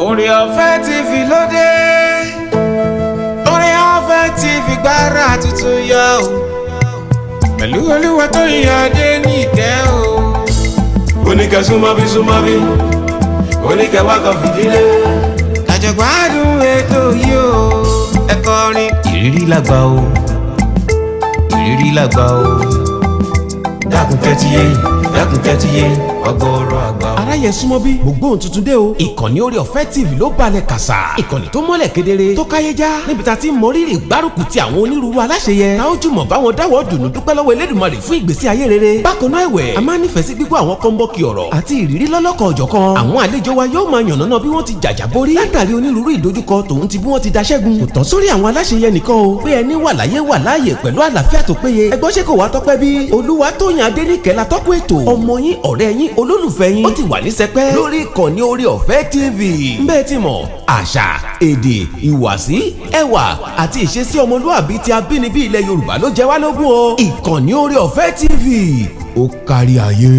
Oore Ọ̀fẹ́ TV lóde. Oore Ọ̀fẹ́ TV gbára tuntun yọ o. Pẹ̀lú olúwa tó yọ dé ní ìkẹ́ o. Oníkẹ́ súnmọ́ bí, súnmọ́ bí, oníkẹ́ wá kan fìdílé. Kájọ gbádùn ètò yìí o. Ẹ kọrin. Ìrírí lágbà o, ìrírí lágbà o. Dákun tẹ́tí yé, dákun tẹ́tí yé, wá gbọ́ ọ̀rọ̀ àgbà o. Aráyẹ, súnmọ́ bí, mo gbóhùn tuntun dé o. Ìkànnì Oore Ọ̀fẹ́ TV ló balẹ̀ kàsà. Ìkànnì tó mọ́lẹ̀ kedere, tó káyé já, níbi tá a ti ń mọrírì gbárùkù ti àwọn onírúurú aláṣeyẹ. Tá ó jùmọ̀ báwọn dáwọ́ dùnú, dúpẹ́ lọ́wọ́ Elédùmarè fún ìgbésí ayé rere. Bákan náà ẹ̀wẹ̀, a máa nífẹ̀ẹ́ sí gbígbọ́ àwọn kọ́ńbọ́ọ̀kì ọ̀rọ̀ àti ìrírí lọ́lọ́kan òjọ̀kan. Àwọn àlejò wa yóò máa yànnàná bí wọ́n ti jàjàborí látàrí onírúurú ìdojúkọ tòun ti bí wọ́n ti daṣẹ́gun. Kò tán sórí àwọn aláṣeyẹ nìkan o, pé ẹni wà láyé wà láàyè pẹ̀lú àlàáfíà tó péye. Ẹgbọ́n, ṣé kò wá tọ́pẹ́ bí? Olúwatóyìn Adéníkẹ́ la tọ́kùn ètò. Ọmọ yín, ọ̀rẹ́ yín, olólùfẹ́ yín, ó ti wà ní sẹpẹ́ lórí ìkànnì Oore Ọ̀fẹ́ TV. Bẹ́ẹ̀ ti mọ̀, àṣà, èdè, ìhùwàsí, ẹwà àti ìṣesí ọmọlúàbí ti abínibí ilẹ̀ Yorùbá ló jẹ wá lógún o. Ìkànnì Oore Ọ̀fẹ́ TV, ó kárí ayé.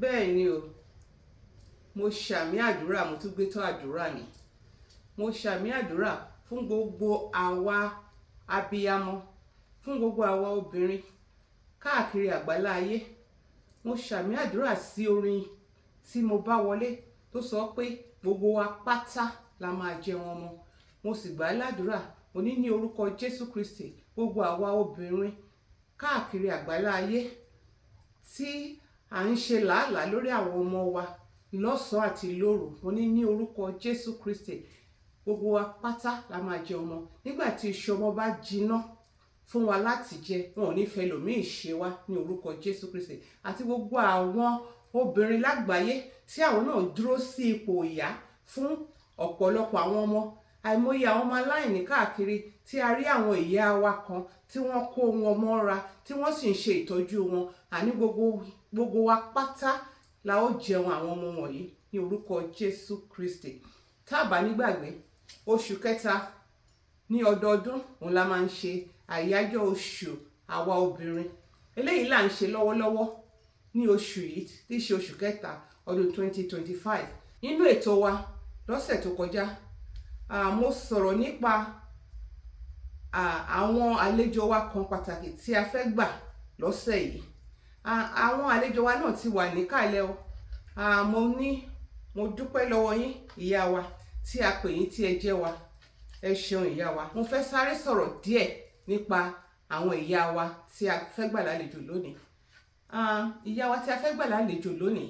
Bẹ́ẹ̀ ni o, mo ṣàmì àdúrà, mo tún gbé tọ́ àdúrà mi. Mo ṣàmì àdúrà fún gbogbo àwa abiyamọ, fún gbogbo àwa obìnrin káàkiri àgbálá ayé. Mo ṣàmì àdúrà sí orin tí mo bá wọlé tó sọ pé gbogbo wa pátá la máa jẹun ọmọ. Mo sì gbà á ládùúrà, mo ní ní orúkọ Jésù Kristi, gbogbo àwa obìnrin káàkiri àgbálá ayé tí à ń ṣe làálàá lórí àwọn ọmọ wa lọ́sàn-án àti lóru, mo ní ní orúkọ Jésù Kristi, gbogbo wa pátá la máa jẹ ọmọ. Nígbà tí iṣu ọmọ bá jiná fún wa láti jẹ, wọn ò ní fẹ́ lòmíì ṣe wá ní orúkọ Jésù Kristi. Àti gbogbo àwọn obìnrin lágbàáyé tí àwọn náà dúró sí ipò ìyá fún ọ̀pọ̀lọpọ̀ àwọn ọmọ, àìmọye àwọn ọmọ aláìní káàkiri tí a rí àwọn ìyá wa kan tí wọ́n kó wọn mọ́ra, tí wọ́n sì ń ṣe ìtọ́jú wọn, àní gbogbo gbogbo wa pátá la ó jẹun àwọn ọmọ wọ̀nyí ní orúkọ Jésù Kristi. Tá a bá nígbàgbé, oṣù kẹta ní ọdọọdún òun la máa ń ṣe àyájọ́ oṣù àwa obìnrin. Eléyìí là ń ṣe lọ́wọ́lọ́wọ́ ní oṣù yìí tí í ṣe oṣù kẹta ọdún 2025. Nínú ètò wa lọ́sẹ̀ tó kọjá, mo sọ̀rọ̀ nípa àwọn àlejò wa kan pàtàkì tí a fẹ́ gbà lọ́sẹ̀ yìí. Àwọn àlejò wa náà ti wà níkàlẹ̀ o. Mo ní mo dúpẹ́ lọ́wọ́ yín, ìyá wa, tí a pè yín tí ẹ jẹ́ wa. Ẹ ṣeun, ìyá wa. Mo fẹ́ sáré sọ̀rọ̀ díẹ̀ nípa àwọn ìyá wa tí a fẹ́ gbà lálejò lónìí. Ìyá wa tí a fẹ́ gbà lálejò lónìí,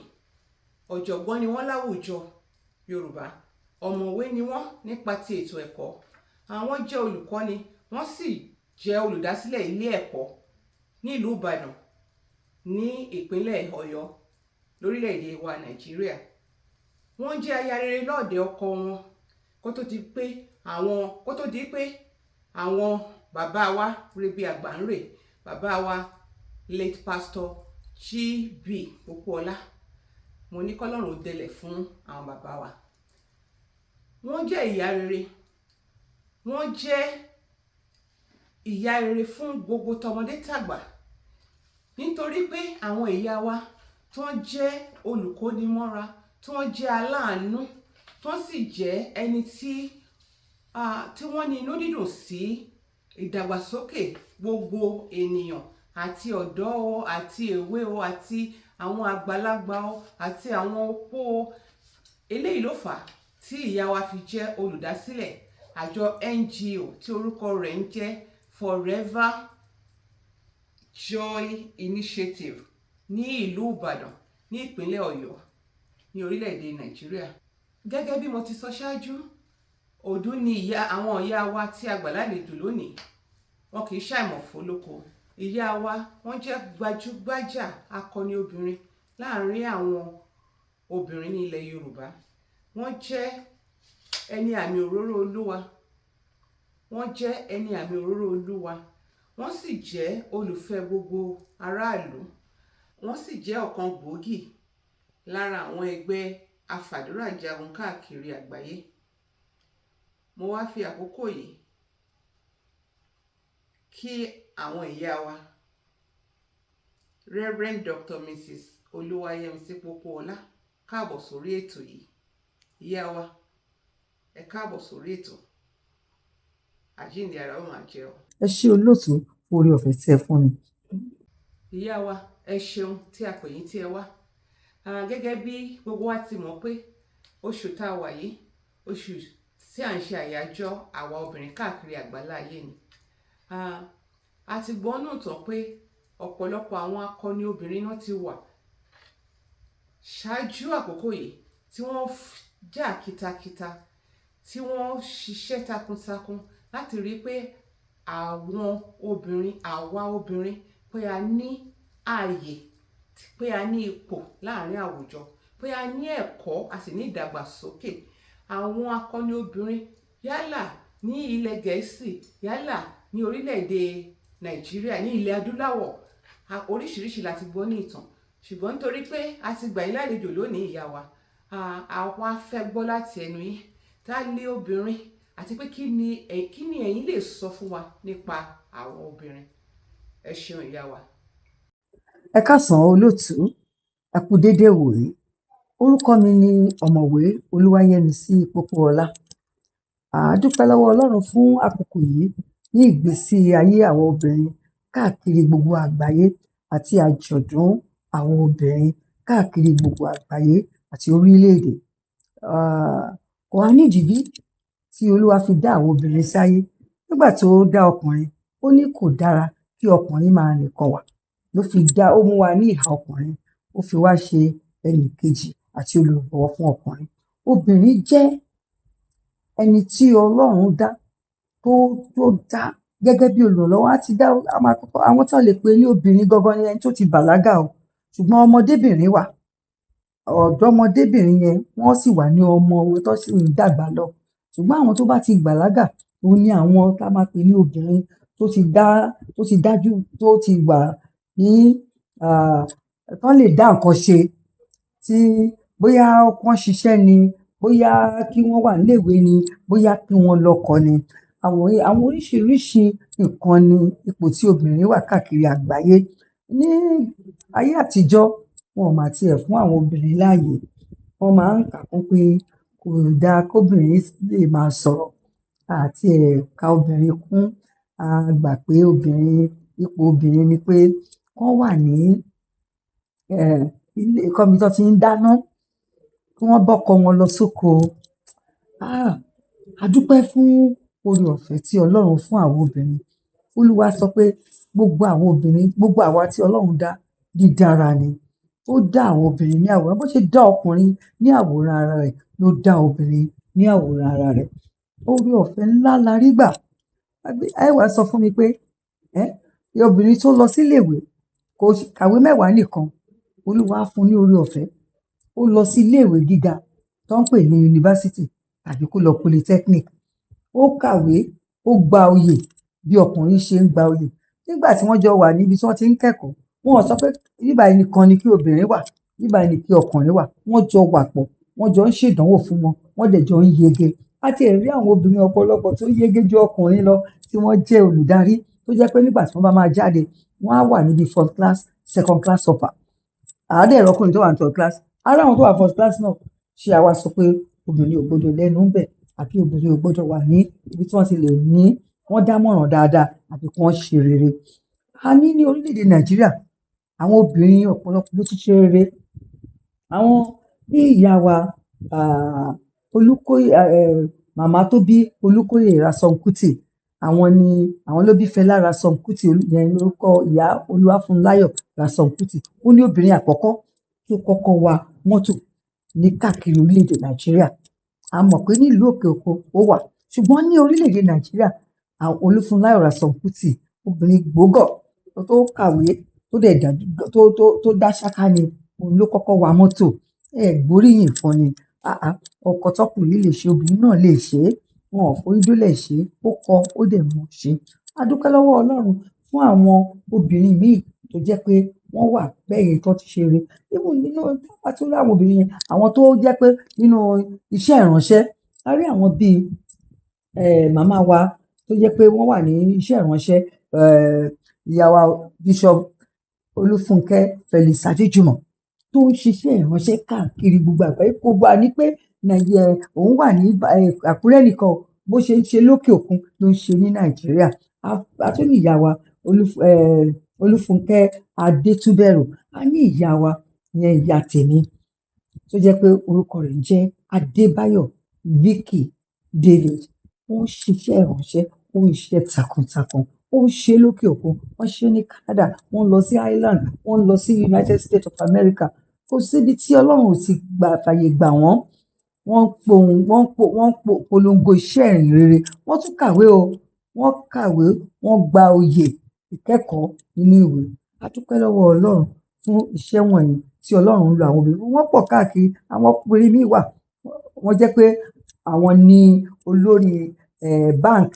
ọ̀jọ̀gbọ́n ni wọ́n láwùjọ Yorùbá, ọ̀mọ̀wé ni wọ́n nípa ti ètò ẹ̀kọ́. Àwọn jẹ́ olùkọ́ni, wọ́n sì jẹ́ olùdásílẹ̀ ilé ẹ̀kọ́ ní ìlú Ìbàdàn ní ìpínlẹ̀ Ọ̀yọ́ lórílẹ̀‐èdè wa Nàìjíríà. Wọ́n jẹ́ aya rere lọ́ọ̀dẹ̀ ọkọ wọn kó tó di pé àwọn bàbá wa rebi àgbà ń rè. Bàbá wa, late Pastor G.B. Pópóọlá, mo ní kọ́lọ́run délẹ̀ fún àwọn bàbá wa. Wọ́n jẹ́ ìyá rere, wọ́n jẹ́ ìyá rere fún gbogbo tọmọdé tàgbà, nítorí pé àwọn ìyá wa tí wọ́n jẹ́ olùkónimọ́ra, tí wọ́n jẹ́ aláàánú, tí wọ́n sì jẹ́ ẹni tí wọ́n ní inú dídùn sí ìdàgbàsókè gbogbo ènìyàn. àti ọ̀dọ́ o, àti èwe o, àti àwọn àgbàlagbà o, àti àwọn opó o. Eléyìí ló fà á tí ìyá wa fi jẹ́ olùdásílẹ̀ àjọ NGO tí orúkọ rẹ̀ ń jẹ́ Forever Joy Initiative ní ìlú Ìbàdàn ní ìpínlẹ̀ Ọ̀yọ́ ní orílẹ̀-èdè Nàìjíríà. Gẹ́gẹ́ bí mo ti sọ ṣáájú, ọdún ni ìyá àwọn ìyá wa tí a gbà lálejò lónìí, wọn kì í ṣàìmọ̀ fólóko. Ìyá wa wọ́n jẹ́ gbajúgbajà akọni obìnrin láàrin àwọn obìnrin ní ilẹ̀ Yorùbá. Wọ́n jẹ́ ẹni àmì òróró Olúwa. Wọ́n jẹ́ ẹni àmì òróró Olúwa. Wọ́n sì jẹ́ olùfẹ́ gbogbo aráàlú. Wọ́n sì jẹ́ ọ̀kan gbòógì lára àwọn ẹgbẹ́ afàdúràjagun káàkiri àgbáyé. Mo wá fi àkókò yìí kí àwọn ìyá wa, Reverend Dr. Mrs. Olúwayẹmisí Pópóọlá, káàbọ̀ sórí ètò yìí. Ìyá wa, ẹ káàbọ̀ sórí ètò. Àjíǹde ara ó máa jẹ́ ọ. Ẹ ṣé olóòtú fún oore ọ̀fẹ́ tí ẹ fún mi. Ìyá wa, ẹ ṣeun tí a pè yín tí ẹ wá. Gẹ́gẹ́ bí gbogbo wa ti mọ̀ pé oṣù tá a wà yìí, oṣù tí à ń ṣe àyájọ́ àwa obìnrin káàkiri àgbáńlá ayé ni. A ti gbọ́ nù tán pé ọ̀pọ̀lọpọ̀ àwọn akọni obìnrin náà ti wà ṣáájú àkókò yìí tí wọ́n jà kitakita, tí wọ́n ṣiṣẹ́ takuntakun láti rí pé àwọn obìnrin, àwa obìnrin, pé a ní ààyè, pé a ní ipò láàrin àwùjọ, pé a ní ẹ̀kọ́, a sì ní ìdàgbàsókè. Àwọn akọni obìnrin yálà ní ilẹ̀ Gẹ̀ẹ́sì, yálà ní orílẹ̀-èdè Nàìjíríà, ní ilẹ̀ adúláwọ̀, oríṣiríṣi la ti gbọ́ ní ìtàn. Ṣùgbọ́n nítorí pé a ti gbà yín lálejò lónìí, ìyá wa, àwa fẹ́ gbọ́ láti ẹnu yín tá lé obìnrin àti pé kí ni ẹ̀yin lè sọ fún wa nípa àwọn obìnrin. Ẹ ṣeun ìyá wa. Ẹ káàsán olóòtú, ẹ kú déédéé wòyí. Orúkọ mi ni Ọ̀mọ̀wé Olúwayẹmisí Pópóọlá. À á dúpẹ́ lọ́wọ́ Ọlọ́run fún àkókò yìí ní ìgbésí ayé àwọn obìnrin káàkiri gbogbo àgbáyé àti àjọ̀dún àwọn obìnrin káàkiri gbogbo àgbáyé àti orílẹ̀-èdè. Kò wá nídìí bí tí Olúwa fi dá àwọn obìnrin sáyé. Nígbà tó dá ọkùnrin, ó ní kò dára kí ọkùnrin máa nìkan wà. Ló fi dá, ó mú wa ní ìhà ọkùnrin, ó fi wá ṣe ẹnì kejì àti olùrànlọ́wọ́ fún ọkùnrin. Obìnrin jẹ́ ẹni tí Ọlọ́run dá tó dá gẹ́gẹ́ bí olùrànlọ́wọ́. Á ti dá àwọn tó lè pè ní obìnrin gangan ni ẹni tó ti bàlágà o. Ṣùgbọ́n ọmọdébìnrin wà, ọ̀dọ́mọdébìnrin yẹn wọ́n sì wà ní ọmọ tó sì ń dàgbà lọ. Ṣùgbọ́n àwọn tó bá ti bàlágà, òun ni àwọn tá máa pè ní obìnrin tó ti dá, tó ti dájú, tó ti wà ní tán lè dá nǹkan ṣe, tí bóyá wọ́n ṣiṣẹ́ ni, bóyá kí wọ́n wà níléèwé ni, bóyá kí wọ́n lọ́kọ ni. Àwọn oríṣiríṣi nǹkan ni ipò tí obìnrin wà káàkiri àgbáyé. Ní ayé àtijọ́, wọn ò mà tiẹ̀ fún àwọn obìnrin láàyè. Wọ́n máa ń kà kún pé kò dáa kóbìnrin lè máa sọ̀rọ̀, àti ẹ̀ka obìnrin kún. A gbà pé obìnrin, ipò obìnrin ni pé kán wà ní ilé kọ́mi tó ti ń dáná, kí wọ́n bọ́kọ wọn lọ sóko. A dúpẹ́ fún oore ọ̀fẹ́ tí Ọlọ́run fún àwọn obìnrin. Olúwa sọ pé gbogbo àwọn obìnrin, gbogbo àwa tí Ọlọ́run dá dídára ni. Ó dá àwọn obìnrin ní àwòrán. Bó ṣe dá ọkùnrin ní àwòrán ara rẹ̀ ló dá obìnrin ní àwòrán ara rẹ̀. Oore ọ̀fẹ́ ńlá la rí gbà. Ẹ wá sọ fún mi pé obìnrin tó lọ sí ilé ìwé kò kàwé mẹ́wàá nìkan, Olúwa fún un ní oore ọ̀fẹ́. Ó lọ sí ilé ìwé gíga tó ń pè ní yunifásítì tàbí kó lọ polytechnic. Ó kàwé, ó gba oyè bí ọkùnrin ṣe ń gba oyè. Nígbà tí wọ́n jọ wà níbi tí wọ́n ti ń kẹ́kọ̀ọ́, wọn ò sọ pé bíbá yìí nìkan ni kí obìnrin wà, bíbá yìí ni kí ọkùnrin wà. Wọ́n jọ wà pọ̀, wọ́n jọ ń ṣèdánwò fún wọn, wọ́n dẹ̀ jọ ń yege. A ti rí àwọn obìnrin ọ̀pọ̀lọpọ̀ tó yege ju ọkùnrin lọ tí wọ́n jẹ́ olùdarí, tó jẹ́ pé nígbà tí wọ́n bá máa jáde, wọ́n á wà níbi first class, second class upper. Àá dẹ̀ rí ọkùnrin tó wà ní third class. Ara àwọn tó wà first class náà, ṣé àwa sọ pé obìnrin ò gbọdọ̀ lẹ́nu ń bẹ̀ àbí obìnrin ò gbọdọ̀ wà ní ibi tí wọ́n ti lè ní wọ́n dámọ̀ràn dáadáa àbí kí wọ́n ṣe rere. A ní ní orílẹ̀-èdè Nàìjíríà, àwọn obìnrin ọ̀pọ̀lọpọ̀ ló ti ṣe rere. Àwọn bí ìyá wa, Olúkóyè, màmá tó bí Olúkóyè Ransome Kuti, àwọn ni àwọn ló bí Fẹlá Ransome Kuti, yẹn lórúkọ ìyá Olúwafúnmiláyọ̀ Ransome Kuti. Ó ní obìnrin àkọ́kọ́ tó kọ́kọ́ wa mọ́tò ní káàkiri orílẹ̀-èdè Nàìjíríà. A mọ̀ pé nílùú òkè òkun ó wà, ṣùgbọ́n ní orílẹ̀-èdè Nàìjíríà, àwọn Olúfúnmiláyọ̀ Ransome Kuti, obìnrin gbógọ̀ tó kàwé, tó dẹ̀ dájú, tó dá ṣáká ni, òun ló kọ́kọ́ wa mọ́tò. Ẹ gbóríyìn fún ni. Ọkọ tọkùnrin lè ṣe, obìnrin náà lè ṣe é, wọn ò forí dólẹ̀ ṣe é, ó kọ, ó dẹ̀ mọ̀ ṣe. A dúpẹ́ lọ́wọ́ Ọlọ́run fún àwọn obìnrin míì tó jẹ́ pé wọ́n wà bẹ́ẹ̀ yẹn tó ti ṣe rere. Even nínú a tún rí àwọn obìnrin yẹn, àwọn tó jẹ́ pé nínú iṣẹ́ ìránṣẹ́, a rí àwọn bíi màmá wa tó jẹ́ pé wọ́n wà ní iṣẹ́ ìránṣẹ́, ìyá wa Bishop Olúfúnkẹ́ Felix Adéjùmọ̀, tó ń ṣiṣẹ́ ìránṣẹ́ káàkiri gbogbo àgbáyé. Kò gbà ní pé Nàìjíríà òun wà ní Àkúrẹ́ nìkan, bó ṣe ń ṣe lókè òkun ló ń ṣe ní Nàìjíríà. A tún ní ìyá wa Olúfúnkẹ́ Adétúbẹ̀rù. A ní ìyá wa yẹn, ìyá tèmi, tó jẹ́ pé orúkọ rẹ̀ ń jẹ́ Adébáyọ̀ Vicky David. Ó ń ṣiṣẹ́ ìránṣẹ́, ó ń ṣiṣẹ́ takuntakun, ó ń ṣe lókè òkun, wọ́n ṣe ní Canada, wọ́n lọ sí Ireland, wọ́n lọ sí United States of America. Kò síbi tí Ọlọ́run ò ti gbà fàyè gbà wọ́n. Wọ́n pohùn, wọ́n po, wọ́n po, polongo iṣẹ́ ìrìn rere. Wọ́n tún kàwé o, wọ́n kàwé, wọ́n gba oyè ìkẹ́kọ̀ọ́ nínú ìwé. A dúpẹ́ lọ́wọ́ Ọlọ́run fún iṣẹ́ wọ̀nyí tí Ọlọ́run ń lo àwọn obìnrin. Wọ́n pọ̀ káàkiri. Àwọn ọkùnrin míì wà, wọ́n jẹ́ pé àwọn ní olórí bank,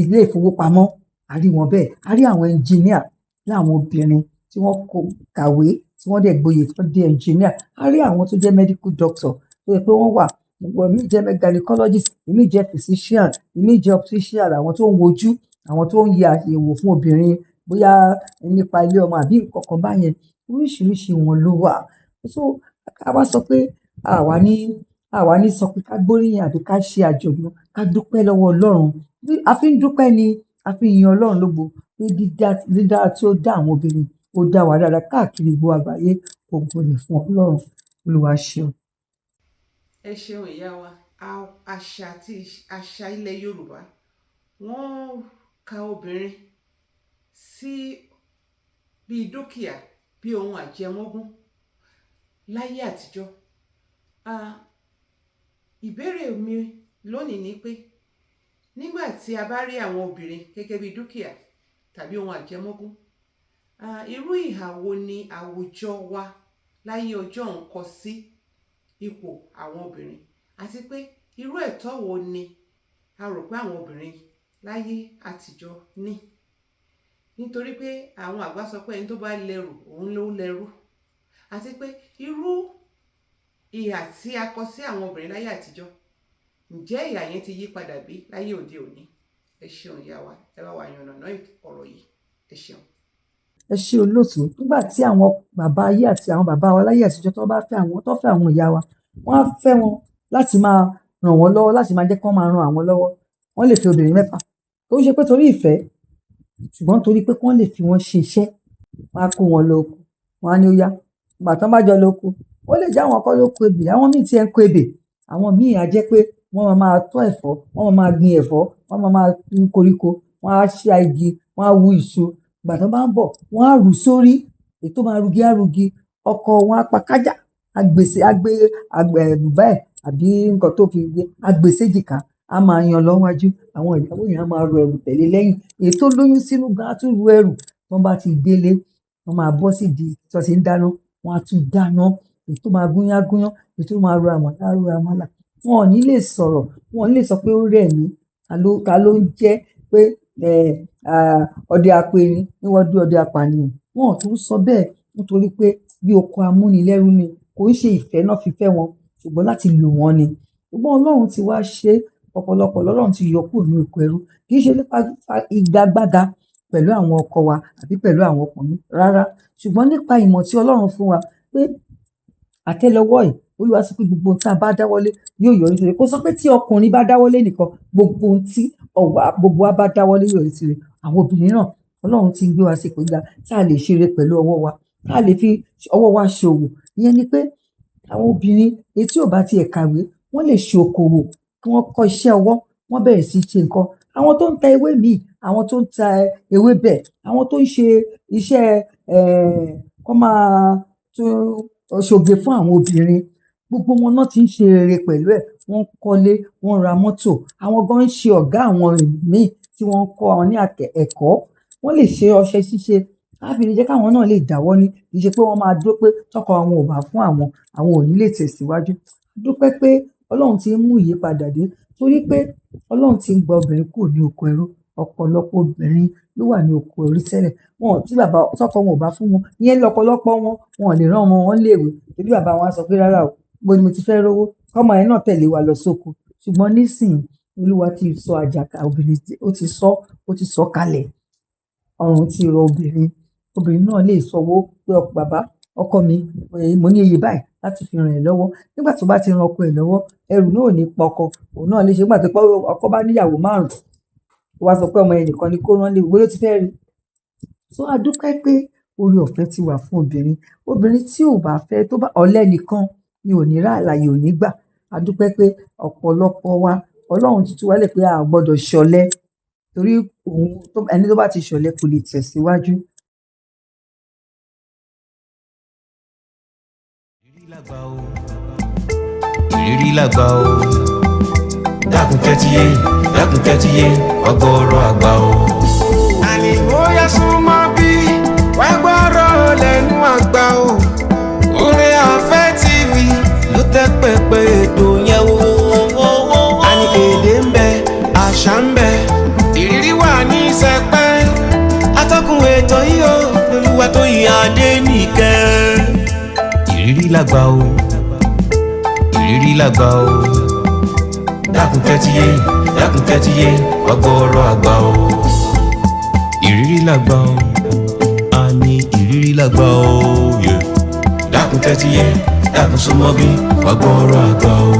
ilé ìfowópamọ́, a rí wọn bẹ́ẹ̀. A rí àwọn engineer láwọn obìnrin tí wọ́n kò kàwé, tí wọ́n dẹ̀ gboyè, tí wọ́n dé engineer. A rí àwọn tó jẹ́ medical doctor, tó jẹ́ pé wọ́n wà, ìmíì jẹ́ gynecologist, ìmíì jẹ́ physician, ìmíì jẹ́ optician, àwọn tó ń wojú, àwọn tó ń yẹ àyẹ̀wò fún obìnrin bóyá nípa ilé ọmọ àbí nǹkan kan báyẹn. Oríṣiríṣi wọn ló wà. So ká wá sọ pé àwa ní sọ pé ká gbóríyìn àbí ká ṣe àjọ̀dún, ká dúpẹ́ lọ́wọ́ Ọlọ́run. Bí a fi ń dúpẹ́ ni a fi ń yin Ọlọ́run lógo pé dídá tí ó dá àwọn obìnrin, ó dá wa dáadáa káàkiri gbogbo àgbáyé. Ògo ni fún Ọlọ́run. Olúwa ṣeun. Ẹ ṣeun ìyá wa. Àṣà àti àṣà ilẹ̀ Yorùbá, wọ́n ka obìnrin sí bíi dúkìá, bí ohun àjẹmọ́gún láyé àtijọ́. Ìbéèrè mi lónìí ni pé nígbà tí a bá rí àwọn obìnrin gẹ́gẹ́ bí dúkìá tàbí ohun àjẹmọ́gún, irú ìhà wo ni àwùjọ wa láyé ọjọ́ ń kọ sí ipò àwọn obìnrin, àti pé irú ẹ̀tọ́ wo ni a rò pé àwọn obìnrin láyé àtijọ́ ní? Nítorí pé àwọn àgbà sọ pé ẹni tó bá lẹ́rù òun ló lẹ́rù. Àti pé irú ìhà tí a kọ sí àwọn obìnrin láyé àtijọ́, ǹjẹ́ ìhà yẹn ti yí padà bí láyé òde òní? Ẹ ṣeun ìyá wa, ẹ bá wa yànnàná ọ̀rọ̀ yìí. Ẹ ṣeun. Ẹ ṣé olóòtú. Nígbà tí àwọn bàbá ayé àti àwọn bàbá wa láyé àtijọ́ tó bá fẹ́ àwọn tó fẹ́ àwọn ìyá wa, wọ́n á fẹ́ wọn láti máa ràn wọ́n lọ́wọ́, láti máa jẹ́ kí wọ́n máa ran àwọn lọ́wọ́. Wọ́n lè fẹ́ obìnrin mẹ́fà. Kò ń ṣe pé torí ìfẹ́, ṣùgbọ́n torí pé kí wọ́n lè fi wọ́n ṣe iṣẹ́. Wọ́n á kó wọn lọ oko, wọ́n á ní ó yá. Ìgbà tán bá jọ lọ oko, ó lè jẹ́ àwọn kọ́ ló kó ebè, àwọn míì tí ẹ ń kó ebè, àwọn míì á jẹ́ pé wọ́n máa máa tọ́ ẹ̀fọ́, wọ́n máa máa gbin ẹ̀fọ́, wọ́n máa máa wú koríko, wọ́n á ṣá igi, wọ́n á wú iṣu. Ìgbà tán bá ń bọ̀, wọ́n á rù sórí, èyí tó máa rugi á rugi, ọkọ wọn á pa kájà, á gbèsè, á gbé àgbẹ̀ bùbá ẹ̀ àbí nǹkan tó fi gbé, á gbé séjìká, á máa yan lọ wájú, àwọn ìyàwó yẹn á máa ru ẹrù tẹ̀lé lẹ́yìn. Èyí tó lóyún sínú gan á tún ru ẹrù. Tán bá ti délé, wọ́n máa bọ́ sídìí tí wọ́n ti ń dáná, wọ́n á tún dáná. Èyí tó máa gúnyán á gúnyán, èyí tó máa ro àmàlà á ro àmàlà. Wọn ò ní lè sọ̀rọ̀, wọn ò ní lè sọ pé ó rẹ̀ mí. Ta ló ń jẹ́ pé ọdẹ aperin níwájú ọdẹ apànìyàn? Wọn ò tún sọ bẹ́ẹ̀ nítorí pé bí oko amúnilẹ́rú ni, kò ń ṣe ìfẹ́ náà fi fẹ́ wọn, ṣùgbọ́n láti lò wọ́n ni. Ṣùgbọ́n Ọlọ́run ti wá ṣe ọ̀pọ̀lọpọ̀ lọ́lọ́run ti yọ kúrò ní oko ẹrú. Kì í ṣe nípa ìgagbága pẹ̀lú àwọn ọkọ wa àbí pẹ̀lú àwọn ọkùnrin rárá, ṣùgbọ́n nípa ìmọ̀ tí Ọlọ́run fún wa pé àtẹ́lẹwọ́ yìí, Olúwa sọ pé gbogbo ohun tí a bá dáwọ́lé yóò yọrí sí rere. Kò sọ pé tí ọkùnrin bá dáwọ́lé nìkan, gbogbo ohun tí ọ̀wá gbogbo wa bá dáwọ́lé yóò yọrí sí rere. Àwọn obìnrin náà, Ọlọ́run ti ń gbé wa sí ipò gíga tá a lè ṣeré pẹ̀lú ọwọ́ wa, tá a lè fi ọwọ́ wa ṣòwò. Ìyẹn ni pé àwọn obìnrin èyí tí ò bá tiẹ̀ kàwé, wọ́n lè ṣe okòwò, kí wọ́n kọ́ iṣẹ́ ọwọ́, wọ́n bẹ̀rẹ̀ sí í ṣe nǹkan. Àwọn tó ń ta ewé míì, àwọn tó ń ta ewébẹ̀, àwọn tó ń ṣe iṣẹ́ kọ́ máa tún ṣoge fún àwọn obìnrin, gbogbo wọn náà ti ń ṣe rere pẹ̀lú ẹ̀. Wọ́n ń kọ́lé, wọ́n ń ra mọ́tò, àwọn gan ń ṣe ọ̀gá àwọn míì tí wọ́n ń kọ́ wọn ní ẹ̀kọ́. Wọ́n lè ṣe ọṣẹ ṣíṣe láti lè jẹ́ káwọn náà lè dáwọ́ ní. Kì í ṣe pé wọ́n máa dúró pé tọkọ àwọn ò bá fún àwọn, àwọn ò ní lè tẹ̀síwájú. Dúpẹ́ pé Ọlọ́run ti ń mú ìyípadà dé, torí pé Ọlọ́run ti ń gba obìnrin kúrò ní oko ẹrú. Ọ̀pọ̀lọpọ̀ obìnrin ló wà ní oko ẹrú tẹ́lẹ̀. Wọn ò tí bàbá tọkọ wọn ò bá fún wọn, ìyẹn lọ́pọ̀lọpọ̀ wọn, wọn ò lè rán ọmọ wọn léèwé, torí bàbá wọn á sọ pé rárá o, níbo ni mo ti fẹ́ rówó, kọ́mọ yẹn náà tẹ̀lé wa lọ sóko. Ṣùgbọ́n nísìnyí, Olúwa ti sọ àjàkà obìnrin, ó ti sọ kalẹ̀. Ọrùn ti rọ obìnrin. Obìnrin náà lè sanwó pé bàbá ọkọ mi, mo ní iye báyìí láti fi ràn ẹ́ lọ́wọ́. Nígbà tó bá ti ran ọkọ ẹ̀ lọ́wọ́, ẹrù náà ò ní pa ọkọ, òun náà lè ṣe. Nígbà tó pé ọkọ bá níyàwó márùn-ún, ó wá sọ pé ọmọ yẹn nìkan ni kó rán léèwé, ló ti fẹ́ rí. So a dúpẹ́ pé oore ọ̀fẹ́ ti wà fún obìnrin. Obìnrin tí ò bá fẹ́, tó bá ọ̀lẹ nìkan ni ò ní rà, àlàyé ò ní gbà. A dúpẹ́ pé ọ̀pọ̀lọpọ̀ wa, Ọlọ́run ti tú wa lẹ̀ pé a ò gbọdọ̀ ṣọ̀lẹ, torí òun ẹni tó bá ti ṣọ̀lẹ kò lè tẹ̀síwájú. Ìrírí làgbà o, ìrírí làgbà o. Dákun tẹ́tí yé, dákun tẹ́tí yé, wá gbọ́rọ̀ àgbà o. Àní bóyá súnmọ́ bí wá gbọ́rọ̀ lẹ́nu àgbà o. Oore Ọ̀fẹ́ TV ló tẹ́ pẹpẹ ètò yẹn o. Àní èdè ń bẹ, àṣà ń bẹ, ìrírí wà ní sẹpẹ́. Atọ́kùn ètò yìí o, Olúwatóyìn Adéníkẹ́. Ìrírí làgbà o, ìrírí làgbà o. Dákun tẹ́tí yé, dákun tẹ́tí yé, wá gbọ́rọ̀ àgbà o. Ìrírí làgbà o, àní ìrírí làgbà o. Yeah. Dákun tẹ́tí yé, dákun súnmọ́ bí, wá gbọ́rọ̀ àgbà o.